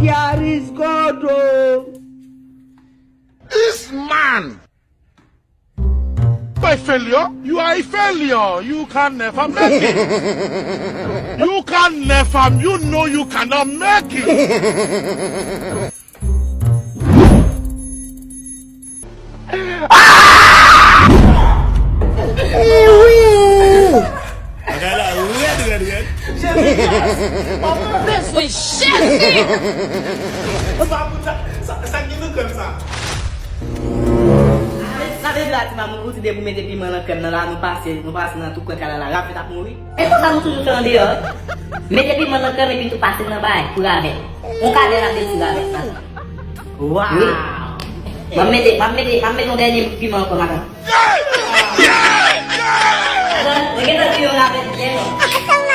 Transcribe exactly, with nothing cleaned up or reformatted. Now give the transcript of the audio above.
Yaris Godo. This man. A failure? You are a failure. You can never make it. You can never, you know you cannot make it. Bagay la rèd, rèd, rèd. Jezi Kris! Mwen bezwen Jezi! Sa pou sa, sa, sa gen nan krèm sa? Sa vle di la, ti mamoun, ou di depi w mete piman nan krèm nan la, nou pase, nou pase nan tout kwen kay la, la, Rafet ap mouri. E konsa nou toujou fè andeyò, wi. Mete piman nan krèm epi tou pase nan bay pou Rafet. On kadè la de ti Rafet la. Waw! Wi. M ap mete, m ap mete, m ap mete yon dènye piman ankò, madanm. Mwen gentan di yon Rafet byen non.